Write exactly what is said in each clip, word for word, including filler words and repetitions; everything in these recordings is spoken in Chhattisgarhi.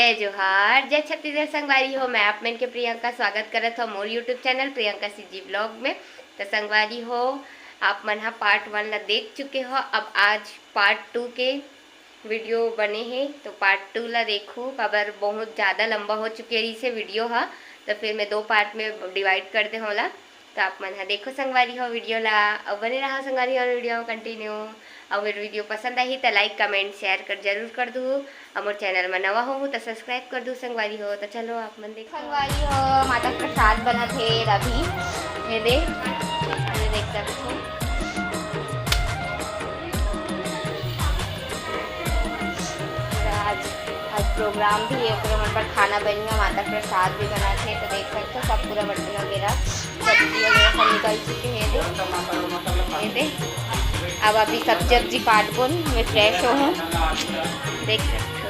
जय जोहार, जय छत्तीसगढ़ संगवारी हो। मैं आप मन के प्रियंका, स्वागत करत हो मोर YouTube channel Priyanka CG blog में। तो संगवारी हो, आप मन हा पार्ट वन ला देख चुके हो। अब आज पार्ट टू के वीडियो बने हे, तो पार्ट टू ला देखो, काबर बहुत ज़्यादा लंबा हो चुके रहिसे वीडियो हा, तो फिर मैं दो पार्ट में डिवाइड कर दे होला। तो आप मन हा देखो संगवारी हो वीडियो ला, अउ बने रहा संगवारी हो वीडियो में कंटिन्यू। अउ मेरे वीडियो पसंद आही तो लाइक, कमेंट, शेयर कर जरूर कर दू। अउ मोर चैनल में नवा हो तो सब्सक्राइब कर दू संगवारी हो। तो चलो आप मन देखो। संगवारी हो, माता प्रसाद बनत हे अभी, ये दे, ये देख सकते हो। आज, आज प्रोग्राम भी हे, ओकरे मन पर खाना बनिया, माता प्रसाद भी बनाथे, तो देख सकते हो सब पूरा बर्तन वगैरह, सब्जी वगैरह सब निकल चुके हैं। ये दे, ये दे, अब अभी सब्जी वब्जी काटबो, मैं फ्रेश होहूँ, देख सकते हो।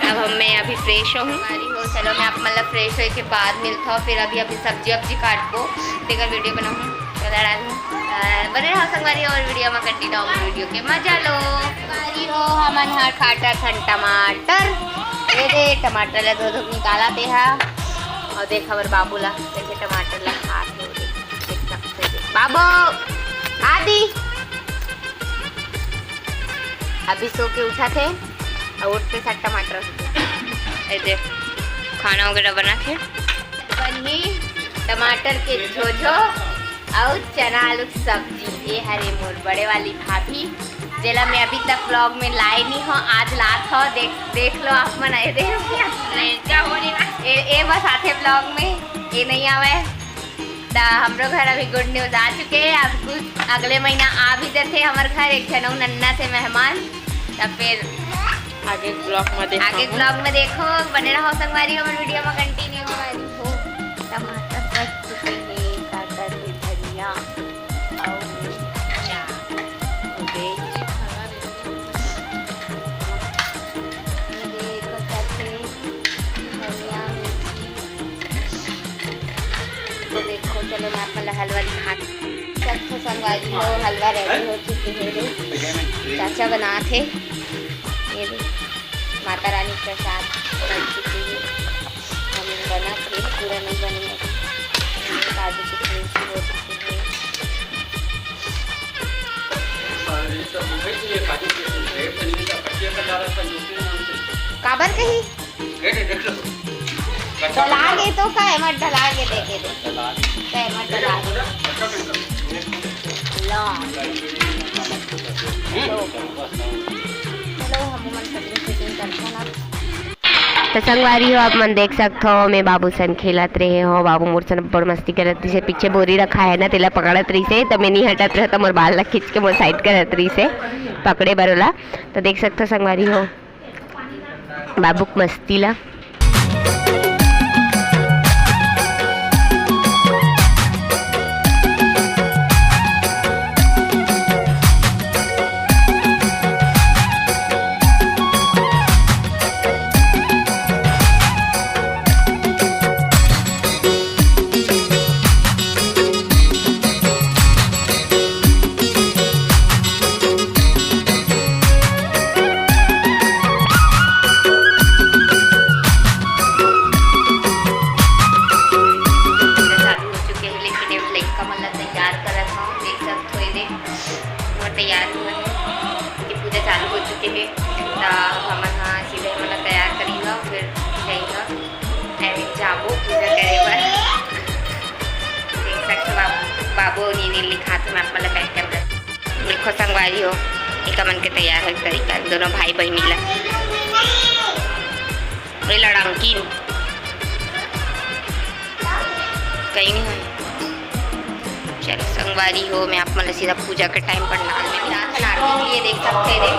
अब हम, मैं अभी फ्रेश होहूँ। संगवारी हो, चलो मैं आप मतलब फ्रेश होए के बाद मिलता हूँ, फिर अभी अभी सब्जी वब्जी काटबो, तेकर वीडियो बनाऊँ, चला डालूँ। अ, बने रहो संगवारी हो वीडियो में, कंटिन्यू वीडियो के मजा लो। संगवारी हो, हमन हर काटत हन टमाटर, ये दे टमाटर ला धो धो के निकाला ते हा, अउ देख हमर बाबू ला, देखे टमाटर ला खात हे, देख सकते हो। बाबू, आदि, अभी सो के उठा थे, अउ उठते साथ टमाटर। ए दे, खाना वगैरह बना के बनही टमाटर के झोझो अउ चना आलू के सब्जी। ये हरे मोर बड़े वाली भाभी, जेला मैं अभी तक ब्लॉग में लाए नहीं हो, आज लात हो। देख, देख लो आप मन, आए दे। नहीं, क्या हो रही है? ए, ए बस आथे ब्लॉग में, ये नहीं आवे। त हमरो घर अभी गुड न्यूज आ चुके हे। अब कुछ अगले महीना आ भी जथे हमर घर एक झन अउ नन्ना से मेहमान। त फिर आगे ब्लॉग में देखो। आगे ब्लॉग में देखो, बने रहो संगवारी, हमर वीडियो में कंटिन्यू। संगवारी हो, टमाटर कट चुके हे, काटत हे धनिया अउ मिर्चा। ये देखो, कट हे धनिया, मिर्ची। तो देखो, चलो मैं आप मन ला हलवा दिखा सकथो संगवारी हो, हलवा रेडी हो चुके हे। चाचा बनात हे, ये दे, माता रानी प्रसाद बन चुके हे। हम बनत हे, पूरा नहीं बने अभी, काजू किशमिश भी हो चुके हे। काबर कही? ढला गे तो का एमा ढला गे, देखे दे। का एमा ढला गे। लो। चलो, हम मन सब setting करथन अब। तो संगवारी हो, आप मन देख सकथो, मैं बाबू सन खेलत रहे हो। बाबू मोर सन बड़ मस्ती करत रहिसे, पीछे बोरी रखा है ना, तेला पकड़त रहिसे, त मैं नहीं हटत रहे, त मोर बाल ला खींच के मोर साइड करत रहिसे, पकड़े बर ओला। तो देख सकथो संगवारी हो, बाबू के मस्ती ला। चालू हो चुके हे, लेकिन ये लइका मन ला तैयार करत हव, देख सकत हो, ये दे, वो तैयार हुए हे, ये पूजा चालू हो चुके हे। त हमन ह सीधे हमन ला तैयार करी ला, फिर जाई ला, I mean, जाबो पूजा करे बर। देख सकत हो, बाबू, बाबू अउ नीनी लिखात हे, मैं आप मन ला पैक कर देत। देखो संगवारी हो, एका मन के तैयार होए के तरीका, दोनों भाई बहिनी ला। ए लड़ांकिन। कहीं नहीं है। चलो संगवारी हो, मैं आप मन ला सीधा पूजा के टाइम पंडाल में जात हन आरती के लिए, देख सकते हैं।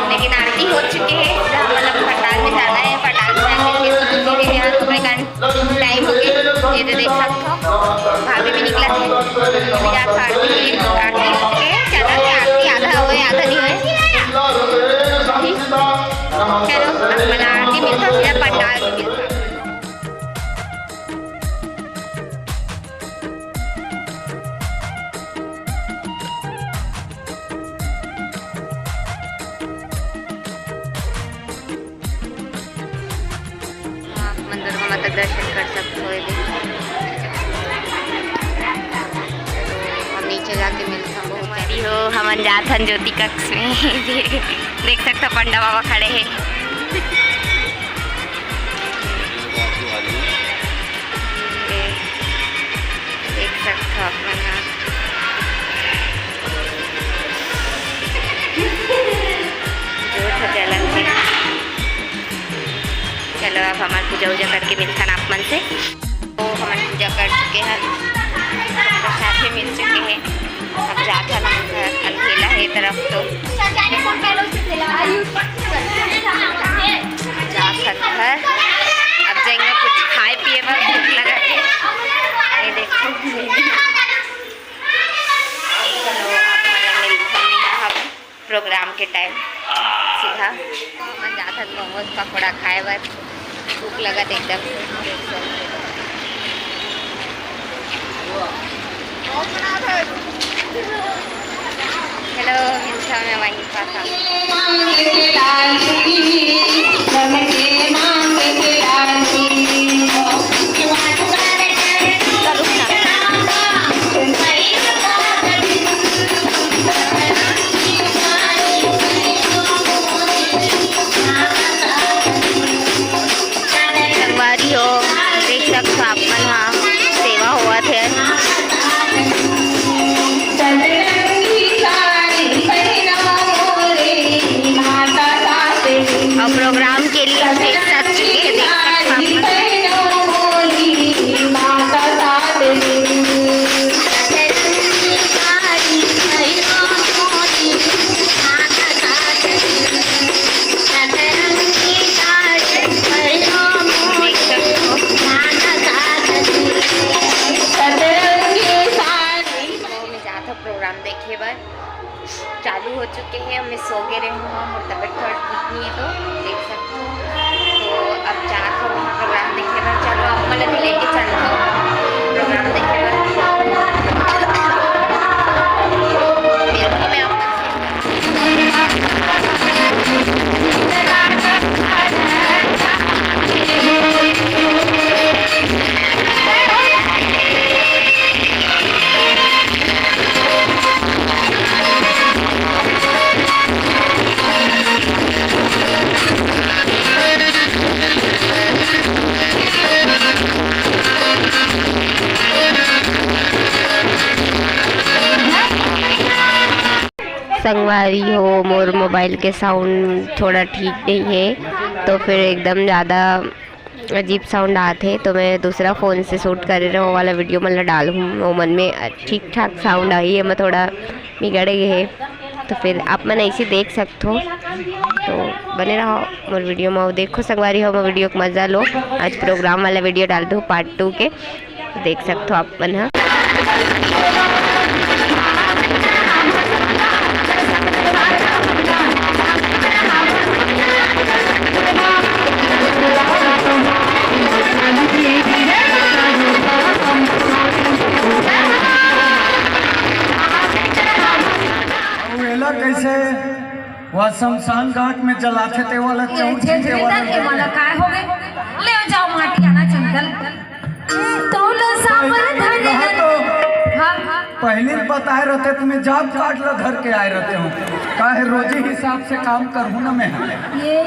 लेकिन आरती हो चुके हे, मतलब पंडाल में जाना हे, पंडाल में जाके फिर सीधे यहाँ थोड़े घंटे टाइम हो गए, ये दे देख सकत हो, भाभी भी निकलत हे, अभी जात आरती, आरती हो चुके हे, चलत हे आरती, आधा होए, आधा नहीं होए। चलो, अब मला आरती मिलता, फिर पंडाल में मिलता। मतलब दर्शन कर सकते हो। ये देखो, हम नीचे जाके मिलता हूँ। हमारी हो, हमन जात हन ज्योति कक्ष में। देख सकते हो, पंडा बाबा खड़े हैं। ये देख सकते हो आप मन ह। जोत ह जलत हे। चलो, अब हमन पूजा उजा करके मिलथन आप मन से। तो हमन पूजा कर चुके हन, प्रसाद भी मिल चुके हैं। अब जात हन हमन घर, अंधेला है तरफ तो। जात हन घर, अब जाएंगे कुछ खाए पिए बर, भूख लगा है। ये देखो, चलो, आप मन ला मिलथन अब प्रोग्राम के टाइम सीधा। हमन जात हन मोमोज पकौड़ा खाए बर, भूख लगत एकदम। चलो, मिलथन मैं वहीं पास आप। संगवारी हो, देख सकथो आप मन ह, सेवा होवत हे। और प्रोग्राम के लिए stage सज चुके हैं, देख सकथो आप मन। प्रोग्राम देखे बर चालू हो चुके हैं। मैं सो गे रहूँ, मोर तबीयत थोड़ा ठीक नहीं है, तो देख सकते हो। तो अब जात हो वहाँ प्रोग्राम देखे बर। चलो, आप मन भी लेके चलते हो प्रोग्राम देखे बर। मिलती मैं आप मन से। संगवारी हो, मोर मोबाइल के साउंड थोड़ा ठीक नहीं है, तो फिर एकदम ज़्यादा अजीब साउंड आत हे, तो मैं दूसरा फ़ोन से शूट करे रहे, वो वाला वीडियो मन ला डालहूँ, वो मन में ठीक ठाक साउंड आही, एमा थोड़ा बिगड़ गे हे। तो फिर आप मन ऐसे देख सकथो, तो बने रहो मोर वीडियो में। देखो संगवारी हो, मोर वीडियो के मजा लो। आज प्रोग्राम वाला वीडियो डाल दूँ पार्ट टू के, देख सकथो आप मन ह। अउ एला कैसे वह शमशान घाट में जलाथे, ते वाला ये चौक छेद छींचे वाला नहीं, ये वाला काय हो गए? ले जाओ माटी आना जंगल। तोला साबर धरे कहा तो हाँ, हाँ। पहले बताए रहते तो मैं जॉब कार्ड ला धर के आए रहते हूँ। काहे रोजी हिसाब से काम करूँ ना मैं। ये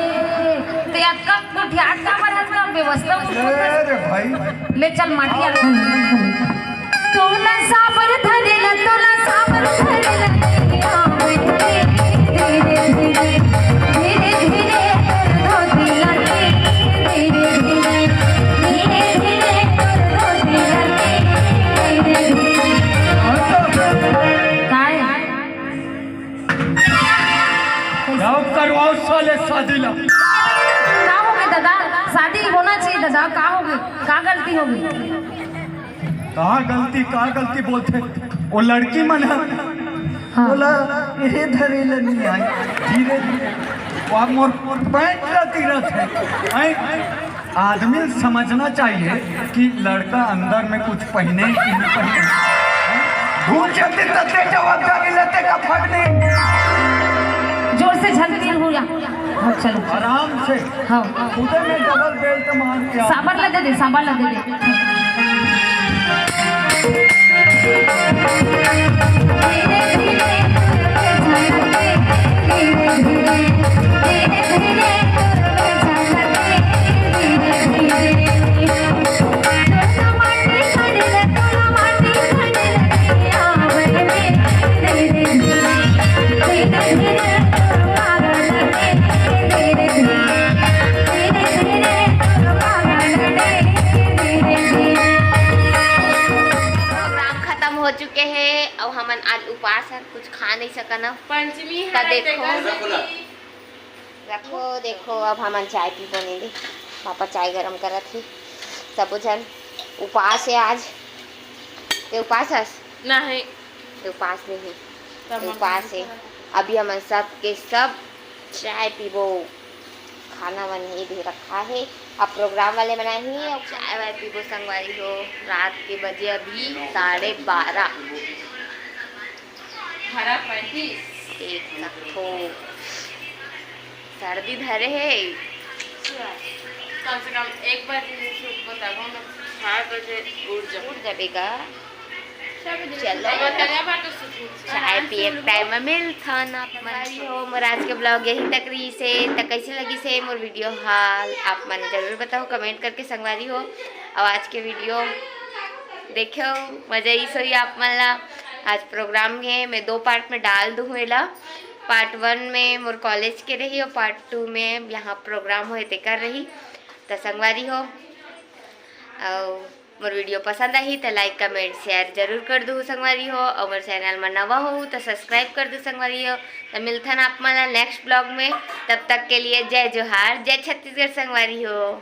तो अक्का कुठियात का मरत का व्यवस्था उसको अरे भाई। ले चल माटी आ। तोला साबर धरेला, तोला साबर धरेला। धीरे धीरे तोर धोती लगे, धीरे धीरे, धीरे धीरे तोर धोती लगे। काय? जाओ करवाओ साले शादी ला। का हो गए दादा? शादी होना चाहिए दादा, का हो गए? का गलती हो गई? का गलती, का गलती बोलथे? वो लड़की मन ह हाँ। बोला, "ए धरे ल नहीं आए, धीरे धीरे।" वो अब मोर पैंट ला तीरत हे। हैं? आदमी ल समझना चाहिए कि लड़का अंदर में कुछ पहने कि नहीं पहने। भूल जाते तब जवाबदारी लेते का फटने। जोर से झलकी हुआ। हाँ, चलो। आराम से। हाँ। उधर में डबल बेल्ट मार के आओ। सांबर ला दे दे, सांबर ला दे दे। प्रोग्राम खत्म हो चुके हे अउ हमन आज उपास हन, कुछ खा नहीं सकन। पंचमी त हरे देखो। तेकर सेती। रखो, देखो, अब हमन चाय पीबो नहीं दे। पापा चाय गरम करत हे। सबो झन उपास हे आज। ते उपास हस? नहीं। ते उपास नहीं हे। तब ते हम उपास हे। अभी हमन सब के सब चाय पीबो। खाना मन ही दे रखा हे। अब प्रोग्राम वाले मन आही, अब चाय वाय पीबो संगवारी हो। रात के बजे अभी साढ़े बारह। बारह पैंतीस। देख सकथो, सर्दी धरे हे। कम से कम एक बजे से उठबो तब हम छह बजे उठ जाबो। उठ जाबे का? छह बजे चलो। उठ जाबो। चाय पिए के टाइम में मिलथन आप मन। संगवारी हो, मोर आज के ब्लॉग यही तक रहिस हे। त कैसे लगिस हे मोर वीडियो हा, आप मन जरूर बताओ कमेंट करके संगवारी हो। अउ आज के वीडियो देखो, मजा आइस होही आप मन ला। आज प्रोग्राम हे, मैं दो पार्ट में डाल दूँ एला। पार्ट वन में मोर कॉलेज के रही अउ पार्ट टू में यहाँ प्रोग्राम होए तेकर रही। त संगवारी हो, अउ मोर वीडियो पसंद आही त लाइक, कमेंट, शेयर जरूर कर दू संगवारी हो। अउ मोर चैनल में नवा हो त सब्सक्राइब कर दू संगवारी हो। त मिलथन आप मन ला नेक्स्ट ब्लॉग में, तब तक के लिए जय जोहार, जय छत्तीसगढ़ संगवारी हो।